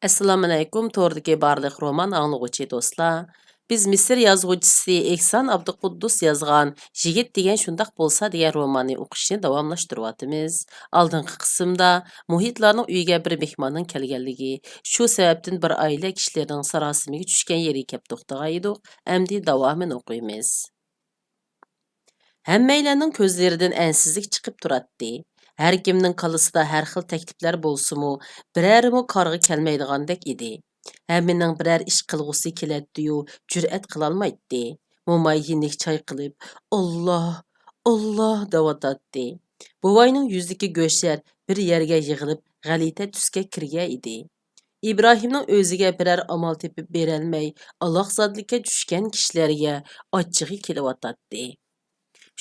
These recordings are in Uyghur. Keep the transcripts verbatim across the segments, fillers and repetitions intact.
ئەسسالامۇئەلەيكۇم، توردىكى بارلىق رومان ئاڭلىغۇچى دوستلار. بىز مىسىر يازغۇچىسى ئېھسان ئابدۇقۇددۇس يازغان يىگىت دېگەن شۇنداق بولسا دېگەن روماننى ئوقۇشنى داۋاملاشتۇرۇۋاتىمىز. ئالدىنقى قىسىمدا مۇھىتلارنىڭ ئۆيىگە بىر مېھماننىڭ كەلگەنلىكى، شۇ سەۋەبتىن بىر ئائىلە كىشىلىرىنىڭ ساراسىمىگە چۈشكەن يېرىگە كەپ توختىغان ئىدۇق. ئەمدى داۋامىنى ئوقۇيمىز. ھەممەيلەننىڭ كۆزلىرىدىن ئەنسىزلىك چىقىپ تۇراتتى. ھەركىمنىڭ كاللىسىدا ھەر خىل تەكلىپلەر بولسىمۇ، بىرەرىمۇ كارغا كەلمەيدىغاندەك ئىدى. ھەممىنىڭ بىرەر ئىش قىلغۇسى كېلەتتىيۇ، جۈرئەت قىلالمايتتى. موماي يېنىك چايقىلىپ، «ئاللا، ئاللا» دەۋاتاتتى. بوۋاينىڭ يۈزىدىكى گۆشلەر بىر يەرگە يىغىلىپ، غەلىتە تۈسكە كىرگەن ئىدى. ئىبراھىمنىڭ ئۆزىگە بىرەر ئامال تېپىپ بېرەلمەي، ئالاقزادىلىككە چۈشكەن كىشىلەرگە ئاچچىقى كېلىۋاتاتتى.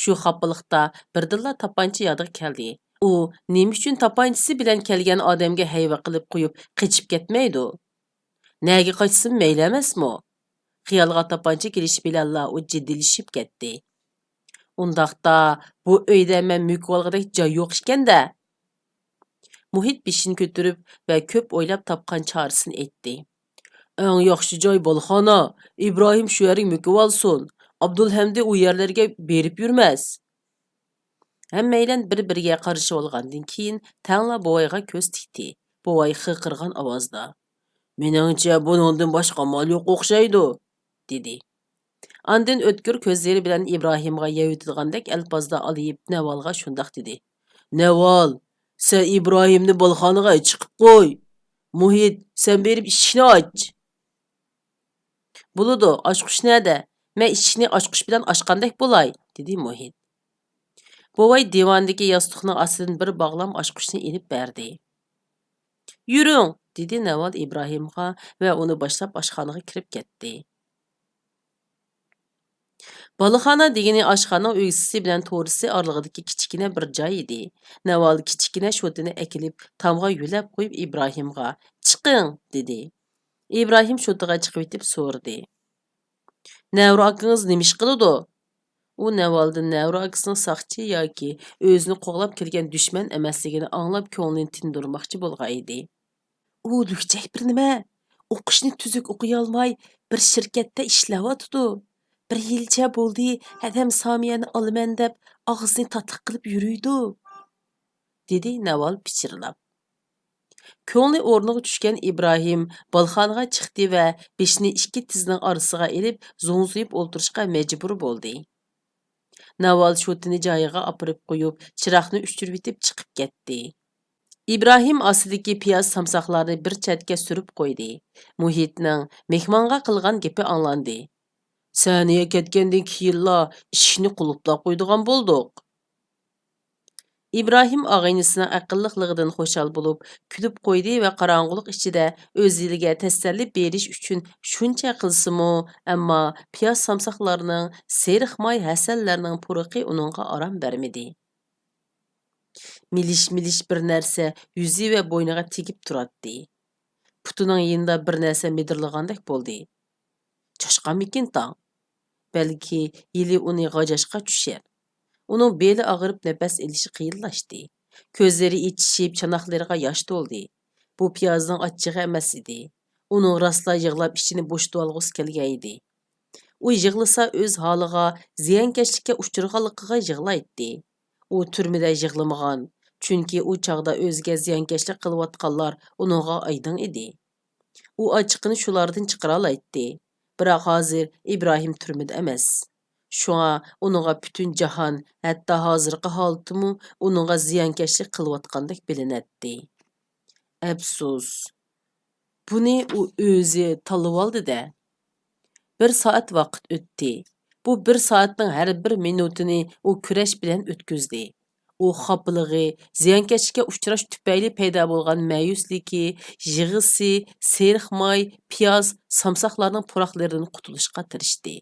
شۇ خاپىلىقتا بىردىنلا تاپانچا يادىغا كەلدى. ئۇ نېمە ئۈچۈن تاپانچىسى بىلەن كەلگەن ئادەمگە ھەيۋە قىلىپ قويۇپ قېچىپ كەتمەيدۇ؟ نەگە قاچسىمۇ مەيلى ئەمەسمۇ؟ خىيالىغا تاپانچا كېلىشى بىلەنلا ئۇ جىددىيلىشىپ كەتتى. ئۇنداقتا، بۇ ئۆيدە مەن مۆكۈۋالغۇدەك جاي يوق ئىكەن-دە! مۇھىت بېشىنى كۆتۈرۈپ ۋە كۆپ ئويلاپ تاپقان چارىسىنى ئېيتتى. ئەڭ ياخشى جاي بالىخانا، ئىبراھىم شۇ يەرگە مۆكۈۋالسۇن، ئابدۇلھەمدى ئۇ يەرلەرگە بېرىپ يۈرمەس. ھەممەيلەن بىر-بىرىگە قارىشىۋالغاندىن كېيىن، تەڭلا بوۋايغا كۆز تىكتى. بوۋاي خىرقىرىغان ئاۋازدا، «مېنىڭچە، بۇنىڭدىن باشقا ئامال يوق ئوخشايدۇ» دېدى. ئاندىن ئۆتكۈر كۆزلىرى بىلەن ئىبراھىمغا يەۋېتىدىغاندەك ئەلپازدا ئالىيىپ نەۋالغا شۇنداق دېدى، «نەۋال، سەن ئىبراھىمنى بالىخانىغا چىقىپ قوي. مۇھىت، سەن بېرىپ ئىشىكنى ئاچ.» «بولىدۇ، ئاچقۇچ نەدە؟ مەن ئىشىكنى ئاچقۇچ بىلەن ئاچقاندەك بولاي» دېدى مۇھىت. بوۋاي دىۋاندىكى ياستۇقنىڭ ئاستىدىن بىر باغلام ئاچقۇچنى ئېلىپ بەردى. «يۈرۈڭ» دېدى نەۋال ئىبراھىمغا ۋە ئۇنى باشلاپ ئاشخانىغا كىرىپ كەتتى. بالىخانا دېگىنى ئاشخانىنىڭ ئۆگزىسى بىلەن تورۇسى ئارىلىقىدىكى كىچىككىنە بىر جاي ئىدى. نەۋال كىچىككىنە شوتىنى ئەكېلىپ، تامغا يۆلەپ قويۇپ ئىبراھىمغا، «چىقىڭ» دېدى. ئىبراھىم شوتىغا چىقىۋېتىپ سورىدى، «نەۋرە ئاكىڭىز نېمە ئىش قىلىدۇ؟» ئۇ نەۋالدىن نەۋرە ئاكىسىنىڭ ساقچى ياكى ئۆزىنى قوغلاپ كەلگەن دۈشمەن ئەمەسلىكىنى ئاڭلاپ، كۆڭلىنى تىندۇرماقچى بولغان ئىدى. «ئۇ لۈكچەك بىر نېمە. ئوقۇشنى تۈزۈك ئوقۇيالماي، بىر شىركەتتە ئىشلەۋاتىدۇ. بىر يىلچە بولدى، ھەدەم سامىيەنى ئالىمەن دەپ، ئاغزىنى تاتلىق قىلىپ يۈرىدۇ» دېدى نەۋال پىچىرلاپ. كۆڭلى ئورنىغا چۈشكەن ئىبراھىم بالىخانىغا چىقتى ۋە بېشىنى ئىككى تىزىنىڭ ئارىسىغا ئېلىپ، زوڭزىيىپ ئولتۇرۇشقا مەجبۇر بولدى. ناۋال شوتىنى جايىغا ئاپىرىپ قويۇپ، چىراغنى ئۆچۈرۈۋېتىپ چىقىپ كەتتى. ئىبراھىم ئاستىدىكى پىياز سامساقلارنى بىر چەتكە سۈرۈپ قويدى. مۇھىتنىڭ مېھمانغا قىلغان گېپى ئاڭلاندى. سەھنىگە كەتكەندىن كېيىنلا ئىشىكنى قۇلۇپلاپ قويىدىغان بولدۇق. ئىبراھىم ئاغىنىسىنىڭ ئەقىللىقلىقىدىن خۇشال بولۇپ، كۈلۈپ قويدى ۋە قاراڭغۇلۇق ئىچىدە ئۆز ئېلىگە تەسەللى بېرىش ئۈچۈن شۇنچە قىلسىمۇ، ئەمما پىياز سامساقلارنىڭ، سېرىق ماي ھەسەللەرنىڭ پۇرىقى ئۇنىڭغا ئارام بەرمىدى. مىلىش-مىلىش بىر نەرسە يۈزى ۋە بوينىغا تېگىپ تۇراتتى. پۇتىنىڭ يېنىدا بىر نەرسە مىدىرلىغاندەك بولدى. چاشقانمىكىن تاڭ؟ بەلكى يىلى ئۇنى غاجاشقا چۈشەر. ئۇنىڭ بېلى ئاغرىپ، نەپەس ئېلىشى قىيىنلاشتى. كۆزلىرى ئېچىشىپ، چاناقلىرىغا ياش تولدى. بۇ پىيازنىڭ ئاچچىقى ئەمەس ئىدى. ئۇنىڭ راستلا يىغلاپ ئىچىنى بوشىتىۋالغۇسى كەلگەن ئىدى. ئۇ يىغلىسا ئۆز ھالىغا، زىيانكەشلىككە ئۇچرىغانلىقىغا يىغلايتتى. ئۇ تۈرمىدە يىغلىمىغان، چۈنكى ئۇ چاغدا ئۆزىگە زىيانكەشلىك قىلىۋاتقانلار ئۇنىڭغا ئايدىڭ ئىدى. ئۇ ئاچچىقىنى شۇلاردىن چىقىرالايتتى. بىراق ھازىر ئىبراھىم تۈرمىدە ئەمەس. شۇڭا ئۇنىڭغا پۈتۈن جاھان، ھەتتا ھازىرقى ھالىتىمۇ ئۇنىڭغا زىيانكەشلىك قىلىۋاتقاندەك بىلىنەتتى. ئەپسۇس، بۇنى ئۇ ئۆزى تاللىۋالدى-دە. بىر سائەت ۋاقىت ئۆتتى. بۇ بىر سائەتنىڭ ھەر بىر مىنۇتىنى ئۇ كۈرەش بىلەن ئۆتكۈزدى. ئۇ خاپىلىقى، زىيانكەشلىككە ئۇچراش تۈپەيلى پەيدا بولغان مەيۈسلۈكى، يىغىسى، سېرىق ماي، پىياز، سامساقلارنىڭ پۇراقلىرىدىن قۇتۇلۇشقا تىرىشتى.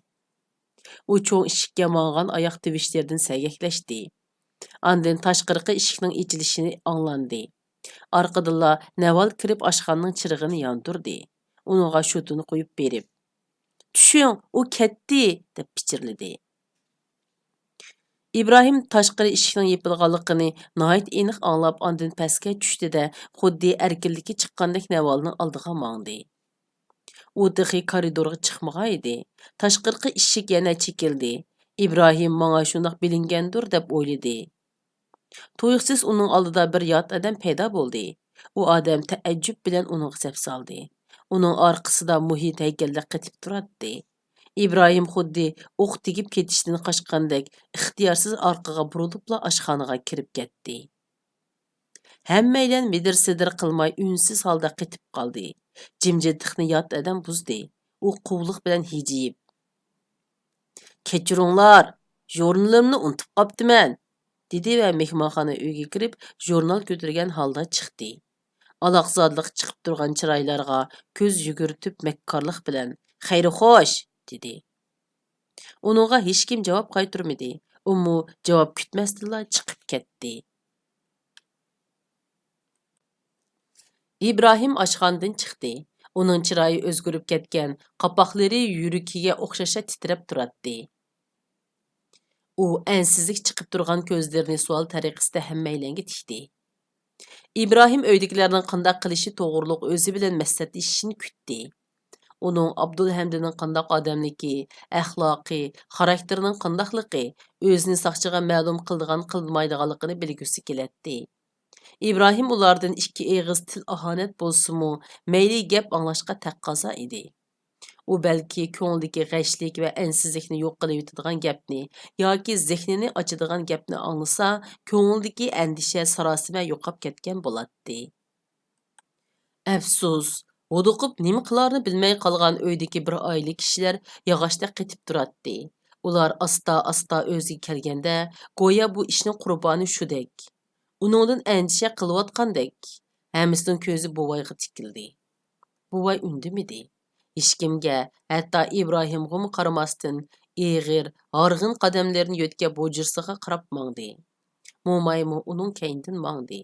ئۇ چوڭ ئىشىككە ماڭغان ئاياق تىۋىشلىرىدىن سەگەكلەشتى. ئاندىن تاشقىرىقى ئىشىكنىڭ ئېچىلىشىنى ئاڭلاندى. ئارقىدىنلا نەۋال كىرىپ ئاشخانىنىڭ چىرىغىنى ياندۇردى. ئۇنىڭغا شوتىنى قويۇپ بېرىپ، «چۈشۈڭ، ئۇ كەتتى!» دەپ پىچىرلىدى. ئىبراھىم تاشقىرى ئىشىكنىڭ يېپىلغانلىقىنى ناھايىتى ئېنىق ئاڭلاپ، ئاندىن پەسكە چۈشتى-دە، خۇددى ئەركىنلىككە چىققاندەك نەۋالنىڭ ئالدىغا ماڭدى. ئۇ تېخى كارىدورغا چىقمىغان ئىدى. تاشقىرىقى ئىشىك يەنە چېكىلدى. ئىبراھىم ماڭا شۇنداق بىلىنگەندۇر دەپ ئويلىدى. تۇيۇقسىز ئۇنىڭ ئالدىدا بىر يات ئادەم پەيدا بولدى. ئۇ ئادەم تەئەججۈپ بىلەن ئۇنىڭغا سەپ سالدى. ئۇنىڭ ئارقىسىدا مۇھىت ھەيكەلدەك قېتىپ تۇراتتى. ئىبراھىم خۇددى ئوق تېگىپ كېتىشتىن قاچقاندەك ئىختىيارسىز ئارقىغا بۇرۇلۇپلا ئاشخانىغا كىرىپ كەتتى. ھەممەيلەن مىدىر-سىدىر قىلماي ئۈنسىز ھالدا قېتىپ قالدى. جىمجىتلىقنى يات ئادەم بۇزدى. ئۇ قۇۋلۇق بىلەن ھىجىيىپ، «كەچۈرۈڭلار، ژۇرنىلىمنى ئۇنتۇپ قاپتىمەن!» دېدى ۋە مېھمانخانا ئۆيگە كىرىپ، ژۇرنال كۆتۈرگەن ھالدا چىقتى. ئالاقزادىلىق چىقىپ تۇرغان چىرايلارغا كۆز يۈگۈرتۈپ مەككارلىق بىلەن، «خەير خوش!» دېدى. ئۇنىڭغا ھېچكىم جاۋاب قايتۇرمىدى. ئۇمۇ جاۋاب كۈتمەستىنلا چىقىپ كەتتى. ئىبراھىم ئاشخانىدىن چىقتى. ئۇنىڭ چىرايى ئۆزگىرىپ كەتكەن، قاپاقلىرى يۈرىكىگە ئوخشاشلا تىترەپ تۇراتتى. ئۇ ئەنسىزلىك چىقىپ تۇرغان كۆزلىرىنى سوئال تەرىقىسىدە ھەممەيلەنگە تىكتى. ئىبراھىم ئۆيدىكىلەرنىڭ قانداق قىلىشى توغرۇلۇق ئۆزى بىلەن مەسلىھەتلىشىشىنى كۈتتى. ئۇنىڭ ئابدۇلھەمدىنىڭ قانداق ئادەملىكى، ئەخلاقى، خاراكتېرىنىڭ قانداقلىقى، ئۆزىنى ساقچىغا مەلۇم قىلىدىغان-قىلمايدىغانلىقىنى بىلگۈسى كېلەتتى. ئىبراھىم ئۇلاردىن ئىككى ئېغىز تىل ئاھانەت بولسىمۇ، مەيلى گەپ ئاڭلاشقا تەقەززا ئىدى. ئۇ بەلكى كۆڭلىدىكى غەشلىك ۋە ئەنسىزلىكنى يوق قىلىۋېتىدىغان گەپنى ياكى زېھنىنى ئاچىدىغان گەپنى ئاڭلىسا، كۆڭلىدىكى ئەندىشە ساراسىمە يوقاپ كەتكەن بولاتتى. ئەپسۇس، ھودۇقۇپ نېمە قىلارىنى بىلمەي قالغان ئۆيدىكى بىر ئائىلە كىشىلەر ياغاچتەك قېتىپ تۇراتتى. ئۇلار ئاستا-ئاستا ئۆزىگە كەلگەندە، گويا بۇ ئىشنىڭ قۇربانى شۇدەك، ئۇنىڭدىن ئەندىشە قىلىۋاتقاندەك، ھەممىسىنىڭ كۆزى بوۋايغا تىكىلدى. بوۋاي ئۈندىمىدى. ھېچكىمگە، ھەتتا ئىبراھىمغىمۇ قارىماستىن، ئېغىر، ھارغىن قەدەملىرىنى يۆتكەپ ھۇجرىسىغا قاراپ ماڭدى. مومايمۇ ئۇنىڭ كەينىدىن ماڭدى.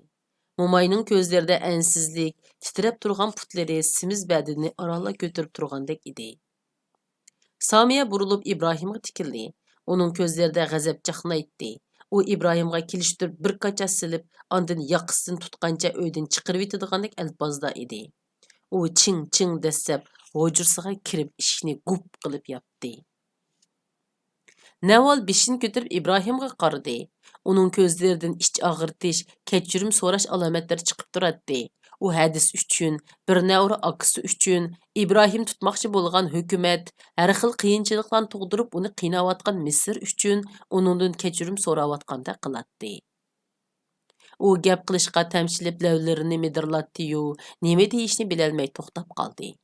موماينىڭ كۆزلىرىدە ئەنسىزلىك، تىترەپ تۇرغان پۇتلىرى سېمىز بەدىنىنى ئارانلا كۆتۈرۈپ تۇرغاندەك ئىدى. سامىيە بۇرۇلۇپ ئىبراھىمغا تىكىلدى. ئۇنىڭ كۆزلىرىدە غەزەپ چاقنايتتى. ئۇ ئىبراھىمغا كېلىشتۈرۈپ بىر كاچا سېلىپ، ئاندىن ياقىسىدىن تۇتقانچە ئۆيدىن چىقىرىۋېتىدىغاندەك ئەلپازدا ئىدى. ئۇ چىڭ-چىڭ دەسسەپ ھۇجرىسىغا كىرىپ ئىشىكنى گۇپ قىلىپ ياپتى. نەۋال بېشىنى كۆتۈرۈپ ئىبراھىمغا قارىدى. ئۇنىڭ كۆزلىرىدىن ئىچ ئاغرىتىش، كەچۈرۈم سوراش ئالامەتلىرى چىقىپ تۇراتتى. ئۇ ھەدىسى ئۈچۈن، بىر نەۋرە ئاكىسى ئۈچۈن، ئىبراھىم تۇتماقچى بولغان ھۆكۈمەت، ھەر خىل قىيىنچىلىقلارنى تۇغدۇرۇپ ئۇنى قىيناۋاتقان مىسىر ئۈچۈن ئۇنىڭدىن كەچۈرۈم سوراۋاتقاندەك قىلاتتى. ئۇ گەپ قىلىشقا تەمشىلىپ لەۋلىرىنى مىدىرلاتتى-يۇ، نېمە دېيىشنى بىلەلمەي توختاپ قالدى.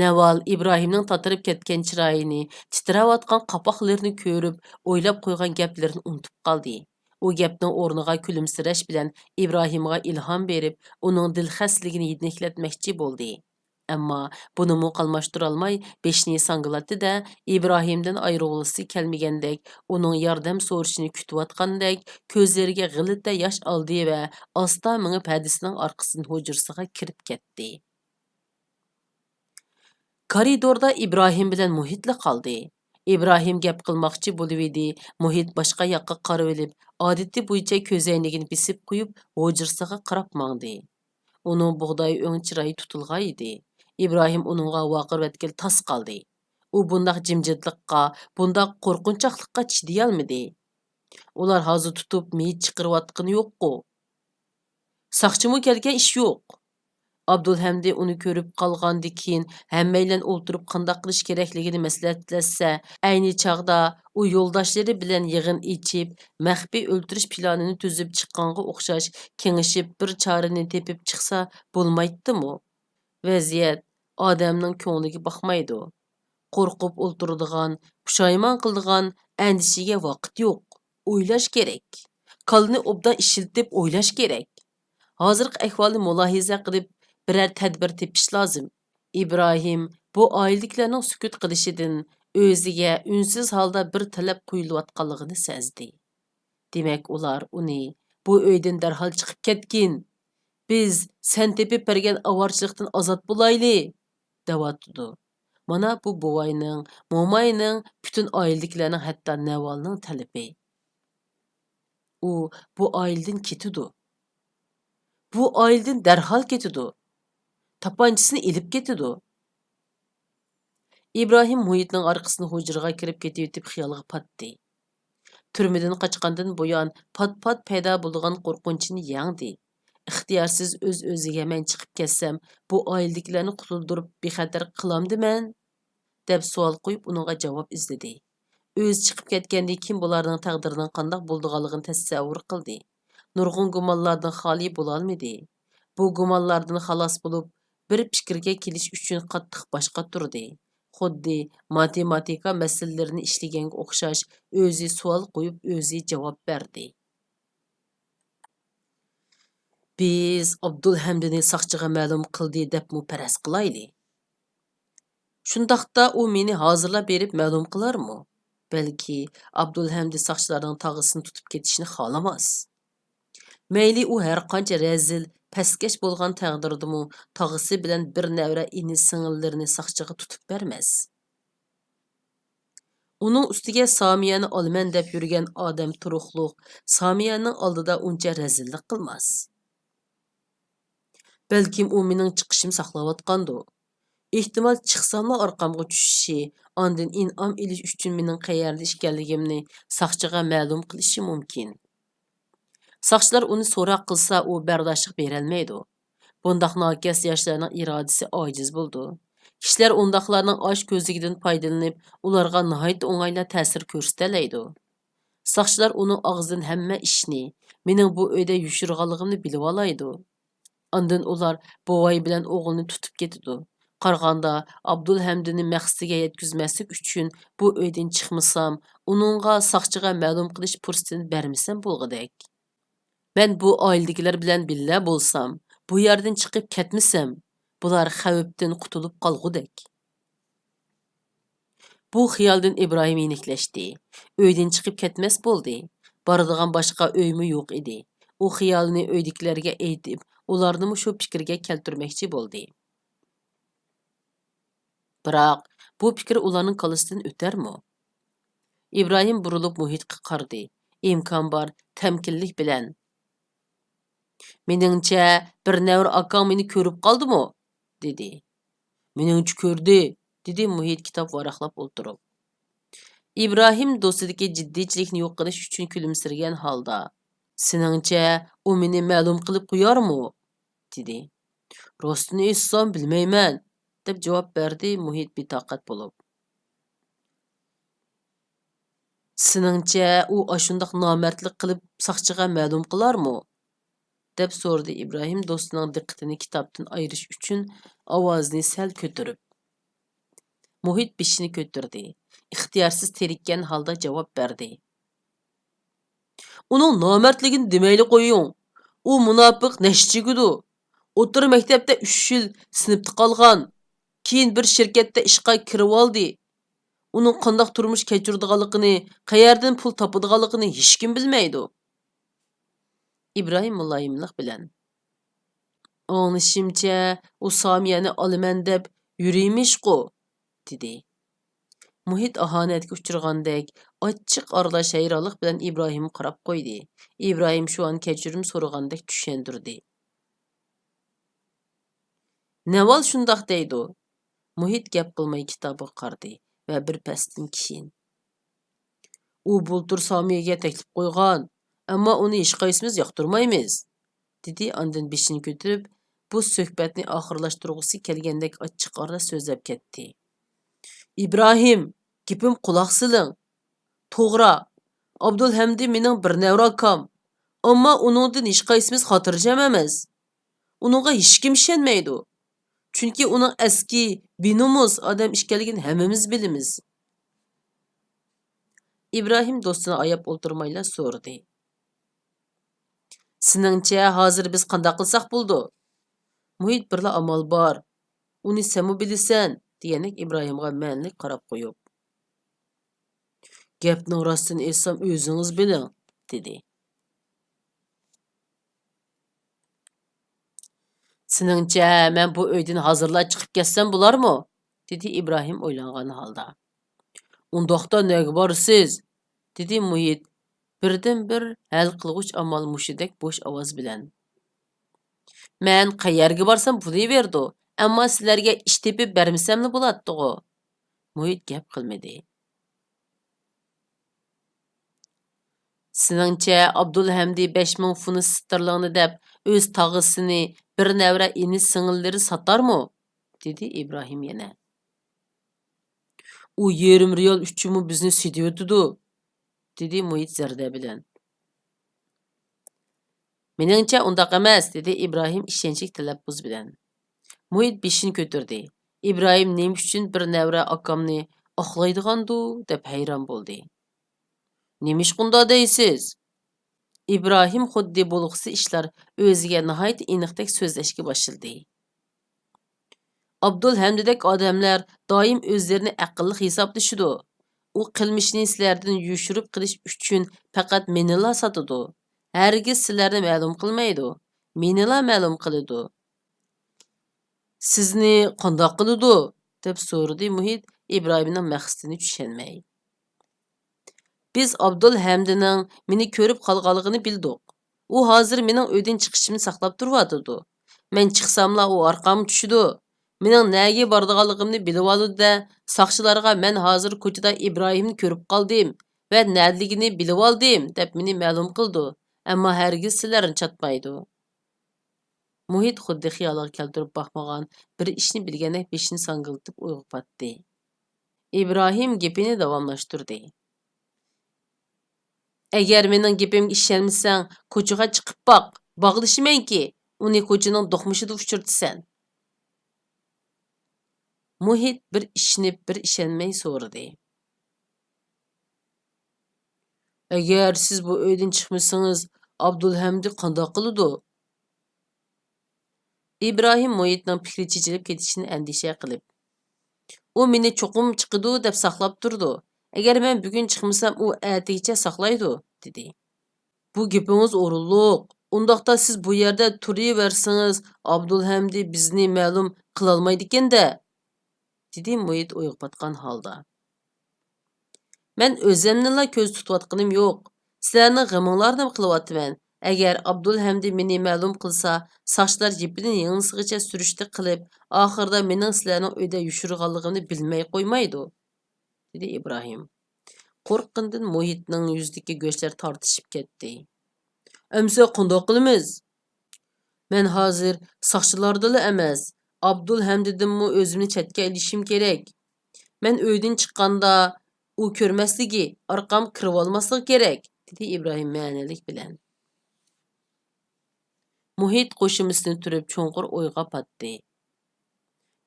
نەۋال ئىبراھىمنىڭ تاتىرىپ كەتكەن چىرايىنى، تىترەۋاتقان قاپاقلىرىنى كۆرۈپ، ئويلاپ قويغان گەپلىرىنى ئۇنتۇپ قالدى. ئۇ گەپنىڭ ئورنىغا كۈلۈمسىرەش بىلەن ئىبراھىمغا ئىلھام بېرىپ، ئۇنىڭ دىلخەستىلىكىنى يېنىكلەتمەكچى بولدى. ئەمما بۇنىمۇ قاملاشتۇرالماي، بېشىنى ساڭگىلاتتى-دە، ئىبراھىمدىن ئايرىلغۇسى كەلمىگەندەك، ئۇنىڭ ياردەم سورىشىنى كۈتۈۋاتقاندەك، كۆزلىرىگە غەلىتە ياش ئالدى ۋە ئاستا مېڭىپ ھەدىسىنىڭ ئارقىسىدىن ھۇجرىسىغا كىرىپ كەتتى. كارىدوردا ئىبراھىم بىلەن مۇھىتلا قالدى. ئىبراھىم گەپ قىلماقچى بولۇۋىدى، مۇھىت باشقا ياققا قارىۋېلىپ، ئادىتى بويىچە كۆزەينىكىنى بېسىپ قويۇپ، ھۇجرىسىغا قاراپ ماڭدى. ئۇنىڭ بۇغداي ئۆڭ چىرايى تۇتۇلغان ئىدى. ئىبراھىم ئۇنىڭغا ۋارقىراۋەتكىلى تاس قالدى. ئۇ بۇنداق جىمجىتلىققا، بۇنداق قورقۇنچاقلىققا چىدىيالمىدى. ئۇلار ھازا تۇتۇپ مېيىت چىقىرىۋاتقىنى يوققۇ؟ ساقچىمۇ كەلگەن ئىش يوق. ئابدۇلھەمدى ئۇنى كۆرۈپ قالغاندىكىن، ھەممەيلەن ئولتۇرۇپ قانداق قىلىش كېرەكلىكىنى مەسلىھەتلەشسە، ئەينى چاغدا ئۇ يولداشلىرى بىلەن يىغىن ئېچىپ، مەخپىي ئۆلتۈرۈش پىلانىنى تۈزۈپ چىققانغا ئوخشاش كېڭىشىپ بىر چارىنى تېپىپ چىقسا بولمايتتىمۇ؟ ۋەزىيەت ئادەمنىڭ كۆڭلىگە باقمايدۇ. قورقۇپ ئولتۇرىدىغان، پۇشايمان قىلىدىغان ئەندىشىگە ۋاقىت يوق. ئويلاش كېرەك. كاللىنى ئوبدان ئىشلىتىپ ئويلاش كېرەك. ھازىرقى ئەھۋالنى مۇلاھىزە قىلىپ، بىرەر تەدبىر تېپىش لازىم. ئىبراھىم بۇ ئائىلىدىكىلەرنىڭ سۈكۈت قىلىشىدىن ئۆزىگە ئۈنسىز ھالدا بىر تەلەپ قويۇلۇۋاتقانلىقىنى سەزدى. دېمەك، ئۇلار ئۇنى، «بۇ ئۆيدىن دەرھال چىقىپ كەتكىن! بىز سەن تېپىپ بەرگەن ئاۋارىچىلىقتىن ئازاد بولايلى!» دەۋاتىدۇ. مانا بۇ بوۋاينىڭ، موماينىڭ، پۈتۈن ئائىلىدىكىلەرنىڭ، ھەتتا نەۋالنىڭ تەلىپى. ئۇ بۇ ئائىلىدىن كېتىدۇ. بۇ ئائىلىدىن دەرھال كېتىدۇ. تاپانچىسىنى ئېلىپ كېتىدۇ. ئىبراھىم مۇھىتنىڭ ئارقىسىدىن ھۇجرىغا كىرىپ كېتىۋېتىپ خىيالغا پاتتى. تۈرمىدىن قاچقاندىن بۇيان پات-پات پەيدا بولىدىغان قورقۇنچىنى يەڭدى. ئىختىيارسىز ئۆز-ئۆزىگە، «مەن چىقىپ كەتسەم، بۇ ئائىلىدىكىلەرنى قۇتۇلدۇرۇپ بىخەتەر قىلامدىمەن؟» دەپ سوئال قويۇپ، ئۇنىڭغا جاۋاب ئىزدىدى. ئۆزى چىقىپ كەتكەندىن كېيىن بۇلارنىڭ تەقدىرىنىڭ قانداق بولىدىغانلىقىنى تەسەۋۋۇر قىلدى. نۇرغۇن گۇمانلاردىن خالىي بولالمىدى. بۇ گۇمانلاردىن خالاس بولۇپ، بىر پىكىرگە كېلىش ئۈچۈن قاتتىق باش قاتۇردى. خۇددى ماتېماتىكا مەسىلىلىرىنى ئىشلىگەنگە ئوخشاش، ئۆزى سوئال قويۇپ، ئۆزى جاۋاب بەردى. بىز ئابدۇلھەمدىنى ساقچىغا مەلۇم قىلدى دەپمۇ پەرەز قىلايلى. شۇنداقتا ئۇ مېنى ھازىرلا بېرىپ مەلۇم قىلارمۇ؟ بەلكى ئابدۇلھەمدى ساقچىلارنىڭ تاغىسىنى تۇتۇپ كېتىشنى خالىماس. مەيلى ئۇ ھەرقانچە رەزىل، پەسكەش بولغان تەقدىردىمۇ تاغىسى بىلەن بىر نەۋرە ئىنى-سىڭىللىرىنى ساقچىغا تۇتۇپ بەرمەس. ئۇنىڭ ئۈستىگە سامىيەنى ئالىمەن دەپ يۈرگەن ئادەم تۇرۇقلۇق سامىيەنىڭ ئالدىدا ئۇنچە رەزىللىق قىلماس. بەلكىم ئۇ مېنىڭ چىقىشىمنى ساقلاۋاتقاندۇ؟ ئېھتىمال چىقساملا ئارقامغا چۈشۈشى، ئاندىن ئىنئام ئېلىش ئۈچۈن مېنىڭ قەيەردە ئىكەنلىكىمنى ساقچىغا مەلۇم قىلىشى مۇمكىن. ساقچىلار ئۇنى سوراق قىلسا، ئۇ بەرداشلىق بېرەلمەيدۇ. بۇنداق ناكەس ياشلارنىڭ ئىرادىسى ئاجىز بولىدۇ. كىشىلەر ئۇنداقلارنىڭ ئاچ كۆزلۈكىدىن پايدىلىنىپ، ئۇلارغا ناھايىتى ئوڭايلا تەسىر كۆرسىتەلەيدۇ. ساقچىلار ئۇنىڭ ئاغزىدىن ھەممە ئىشنى، مېنىڭ بۇ ئۆيدە يوشۇرغانلىقىمنى بىلىۋالايدۇ. ئاندىن ئۇلار بوۋاي بىلەن ئوغۇلنى تۇتۇپ كېتىدۇ. قارىغاندا، ئابدۇلھەمدىنى مەقسىتىگە يەتكۈزمەسلىك ئۈچۈن بۇ ئۆيدىن چىقمىسام، ئۇنىڭغا ساقچىغا مەلۇم قىلىش پۇرسىتىنى بەرمىسەم بولغۇدەك. مەن بۇ ئائىلىدىكىلەر بىلەن بىللە بولسام، بۇ يەردىن چىقىپ كەتمىسەم، بۇلار خەۋپتىن قۇتۇلۇپ قالغۇدەك. بۇ خىيالدىن ئىبراھىم يېنىكلەشتى. ئۆيدىن چىقىپ كەتمەس بولدى. بارىدىغان باشقا ئۆيمۇ يوق ئىدى. ئۇ خىيالىنى ئۆيدىكىلەرگە ئېيتىپ، ئۇلارنىمۇ شۇ پىكىرگە كەلتۈرمەكچى بولدى. بىراق، بۇ پىكىر ئۇلارنىڭ كاللىسىدىن ئۆتەرمۇ؟ ئىبراھىم بۇرۇلۇپ مۇھىتقا قارىدى. ئىمكان بار، تەمكىنلىك بىلەن، «مېنىڭچە، بىر نەۋرە ئاكاڭ مېنى كۆرۈپ قالدىمۇ؟» دېدى. «مېنىڭچە كۆردى»، دېدى مۇھىت كىتاب ۋاراقلاپ ئولتۇرۇپ. ئىبراھىم دوستىدىكى جىددىيچىلىكنى يوقىتىش ئۈچۈن كۈلۈمسىرىگەن ھالدا، «سېنىڭچە، ئۇ مېنى مەلۇم قىلىپ قويارمۇ؟» دېدى. «راستىنى ئېيتسام، بىلمەيمەن»، دەپ جاۋاب بەردى مۇھىت بىتاقەت بولۇپ. «سېنىڭچە، ئۇ ئاشۇنداق نامەردلىك قىلىپ ساقچىغا مەلۇم قىلارمۇ؟» دەپ سورىدى ئىبراھىم دوستىنىڭ دىققىتىنى كىتابتىن ئايرىش ئۈچۈن ئاۋازىنى سەل كۆتۈرۈپ. مۇھىت بېشىنى كۆتۈردى. ئىختىيارسىز تېرىككەن ھالدا جاۋاب بەردى. «ئۇنىڭ نامەردلىكىنى دېمەيلى قويۇڭ. ئۇ مۇناپىق نەشچىگىدۇ. ئوتتۇرا مەكتەپتە ئۈچ يىل سىنىپتا قالغان. كېيىن بىر شىركەتتە ئىشقا كىرىۋالدى. ئۇنىڭ قانداق تۇرمۇش كەچۈرىدىغانلىقىنى، قەيەردىن پۇل تاپىدىغانلىقىنى ھېچكىم بىلمەيدۇ.» ئىبراھىم مۇلايىملىق بىلەن، «ئاڭلىشىمچە، ئۇ سامىيەنى ئالىمەن دەپ يۈرىمىشقۇ؟» دېدى. مۇھىت ئاھانەتكە ئۇچرىغاندەك، ئاچچىق ئارىلاش ھەيرانلىق بىلەن ئىبراھىمغا قاراپ قويدى. ئىبراھىم شۇ ئان كەچۈرۈم سورىغاندەك چۈشەندۈردى. «نەۋال شۇنداق دەيدۇ.» مۇھىت گەپ قىلماي كىتابىغا قارىدى ۋە بىر پەستىن كېيىن، «ئۇ بۇلتۇر سامىيەگە تەكلىپ قويغان، ئەمما ئۇنى ھېچقايسىمىز ياقتۇرمايمىز.» دېدى، ئاندىن بېشىنى كۆتۈرۈپ، بۇ سۆھبەتنى ئاخىرلاشتۇرغۇسى كەلگەندەك ئاچچىق ئارىدا سۆزلەپ كەتتى. «ئىبراھىم، گېپىم قۇلاق سېلىڭ. توغرا، ئابدۇلھەمدى مېنىڭ بىر نەۋرە ئاكام. ئەمما ئۇنىڭدىن ھېچقايسىمىز خاتىرجەم ئەمەس. ئۇنىڭغا ھېچكىم ئىشەنمەيدۇ. چۈنكى ئۇنىڭ ئەسكى، بىنومۇس ئادەم ئىكەنلىكىنى ھەممىمىز بىلىمىز.» ئىبراھىم دوستىنى ئاياپ ئولتۇرمايلا سورىدى. «سېنىڭچە، ھازىر بىز قانداق قىلساق بولىدۇ؟» مۇھىت بىرلا ئامال بار. «ئۇنى سەنمۇ بىلىسەن» دېگەندەك ئىبراھىمغا مەنىلىك قاراپ قويۇپ، «گەپنىڭ راستىنى ئېيتسام، ئۆزىڭىز بىلىڭ» دېدى. «سېنىڭچە، مەن بۇ ئۆيدىن ھازىرلا چىقىپ كەتسەم بولارمۇ؟» دېدى ئىبراھىم ئويلانغان ھالدا. ئۇنداقتا نەگە بارىسىز؟ دېدى مۇھىت بىردىنبىر ھەل قىلغۇچ ئامال مۇشۇدەك بوش ئاۋاز بىلەن. مەن قەيەرگە بارسام بولۇۋېرىدۇ، ئەمما سىلەرگە ئىش تېپىپ بەرمىسەملا بولاتتىغۇ. مۇھىت گەپ قىلمىدى. سېنىڭچە ئابدۇلھەمدى بەش مىڭ فۇنس ستېرلىڭنى دەپ ئۆز تاغىسىنى بىر نەۋرە ئىنى سىڭىللىرى ساتارمۇ؟ دېدى ئىبراھىم يەنە. ئۇ يېرىم رېئال ئۈچۈنمۇ بىزنى سېتىۋېتىدۇ، دېدى مۇھىت زەردە بىلەن. مېنىڭچە ئۇنداق ئەمەس، دېدى ئىبراھىم ئىشەنچلىك تەلەپپۇز بىلەن. مۇھىت بېشىنى كۆتۈردى. ئىبراھىم نېمە ئۈچۈن بىر نەۋرە ئاكامنى ئاقلايدىغاندۇ دەپ ھەيران بولدى. نېمىشقا ئۇنداق دەيسىز؟ ئىبراھىم خۇددى بولغۇسى ئىشلار ئۆزىگە ناھايىتى ئېنىقتەك سۆزلەشكە باشلىدى. ئابدۇلھەمدىدەك ئادەملەر دائىم ئۆزلىرىنى ئەقىللىق ھېسابلىشىدۇ. ئۇ قىلمىشىنى سىلەردىن يوشۇرۇپ قېلىش ئۈچۈن پەقەت مېنىلا ساتىدۇ. ھەرگىز سىلەرنى مەلۇم قىلمايدۇ. مېنىلا مەلۇم قىلىدۇ. سىزنى قانداق قىلىدۇ؟ دەپ سورىدى مۇھىت ئىبراھىمنىڭ مەقسىتىنى چۈشەنمەي. بىز ئابدۇلھەمدىنىڭ مېنى كۆرۈپ قالغانلىقىنى بىلدۇق. ئۇ ھازىر مېنىڭ ئۆيدىن چىقىشىمنى ساقلاپ تۇرۇۋاتىدۇ. مەن چىقساملا ئۇ ئارقامغا چۈشىدۇ. مېنىڭ نەگە بارىدىغانلىقىمنى بىلىۋالىدۇ-دە، ساقچىلارغا مەن ھازىر كوچىدا ئىبراھىمنى كۆرۈپ قالدىم ۋە نەدىلىكىنى بىلىۋالدىم دەپ مېنى مەلۇم قىلىدۇ. ئەمما ھەرگىز سىلەرنى چاتمايدۇ. مۇھىت خۇددى خىيالىغا كەلتۈرۈپ باقمىغان بىر ئىشنى بىلگەندەك بېشىنى ساڭگىلىتىپ ئويغا پاتتى. ئىبراھىم گېپىنى داۋاملاشتۇردى. ئەگەر مېنىڭ گېپىمگە ئىشەنمىسەڭ، كوچىغا چىقىپ باق، باغلىشىمەنكى، ئۇنى كوچىنىڭ دوقمۇشىدا ئۇچرىتىسەن. مۇھىت بىر ئىشىنىپ، بىر ئىشەنمەي سورىدى. ئەگەر سىز بۇ ئۆيدىن چىقمىسىڭىز، ئابدۇلھەمدى قانداق قىلىدۇ؟ ئىبراھىم مۇھىتنىڭ پىكرى چېچىلىپ كېتىشىنى ئەندىشە قىلىپ، ئۇ مېنى چوقۇم چىقىدۇ دەپ ساقلاپ تۇرىدۇ. ئەگەر مەن بۈگۈن چىقمىسام، ئۇ ئەتىگىچە ساقلايدۇ، دېدى. بۇ گېپىڭىز ئورۇنلۇق. ئۇنداقتا سىز بۇ يەردە تۇرۇۋەرسىڭىز، ئابدۇلھەمدى بىزنى مەلۇم قىلالمايدىكەن-دە، دېدى مۇھىت ئويغا پاتقان ھالدا. مەن ئۆزۈمنىلا كۆزدە تۇتۇۋاتقىنىم يوق. سىلەرنىڭ غېمىڭلارنىمۇ قىلىۋاتىمەن. ئەگەر ئابدۇلھەمدى مېنى مەلۇم قىلسا، ساقچىلار يىپىنى يىڭنىسىغىچە سۈرۈشتە قىلىپ، ئاخىرىدا مېنىڭ سىلەرنىڭ ئۆيدە يوشۇرغانلىقىمنى بىلمەي قويمايدۇ، دېدى ئىبراھىم. قورققىنىدىن مۇھىتنىڭ يۈزىدىكى گۆشلەر تارتىشىپ كەتتى. ئەمسە قانداق قىلىمىز؟ مەن ھازىر ساقچىلاردىنلا ئەمەس، ئابدۇلھەمدىدىنمۇ ئۆزۈمنى چەتكە ئېلىشىم كېرەك. مەن ئۆيدىن چىققاندا ئۇ كۆرمەسلىكى، ئارقامغا كىرىۋالماسلىقى كېرەك، دېدى ئىبراھىم مەنىلىك بىلەن. مۇھىت قوشۇمىسىنى تۈرۈپ چوڭقۇر ئويغا پاتتى.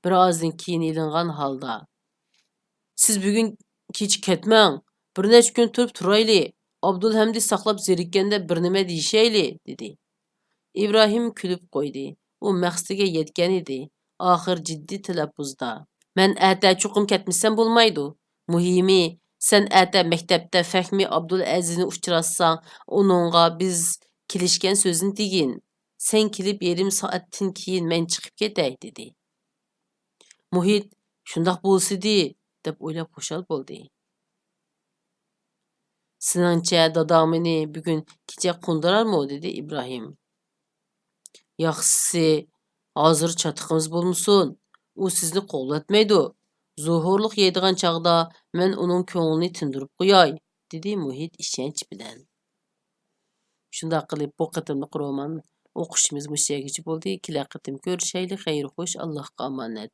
بىر ئازدىن كېيىن يېلىنغان ھالدا، سىز بۈگۈن كېچە كەتمەڭ، بىر نەچچە كۈن تۇرۇپ تۇرايلى، ئابدۇلھەمدى ساقلاپ زېرىككەندە بىر نېمە دېيىشەيلى، دېدى. ئىبراھىم كۈلۈپ قويدى. ئۇ مەقسىتىگە يەتكەن ئىدى. ئاخىر جىددىي تەلەپپۇزدا، مەن ئەتە چوقۇم كەتمىسەم بولمايدۇ. مۇھىمى، سەن ئەتە مەكتەپتە فەھمى ئابدۇلئەزىزنى ئۇچراتساڭ، ئۇنىڭغا بىز كېلىشكەن سۆزنى دېگىن. سەن كېلىپ يېرىم سائەتتىن كېيىن مەن چىقىپ كېتەي، دېدى. مۇھىت، شۇنداق بولسىدى، دەپ ئويلاپ خۇشال بولدى. سېنىڭچە داداڭ مېنى بۈگۈن كېچە قوندۇرارمۇ؟ دېدى ئىبراھىم. ياخشىسى، ھازىر چاتىقىمىز بولمىسۇن. ئۇ سىزنى قوغلاتمايدۇ. زوھۇرلۇق يەيدىغان چاغدا مەن ئۇنىڭ كۆڭلىنى تىندۇرۇپ قوياي، دېدى مۇھىت ئىشەنچ بىلەن. شۇنداق قىلىپ، بۇ قېتىملىق رومان ئوقۇشىمىز مۇشۇ يەرگىچە بولدى. كېلەر قېتىم كۆرۈشەيلى. خەير خوش، ئاللاھقا ئامانەت.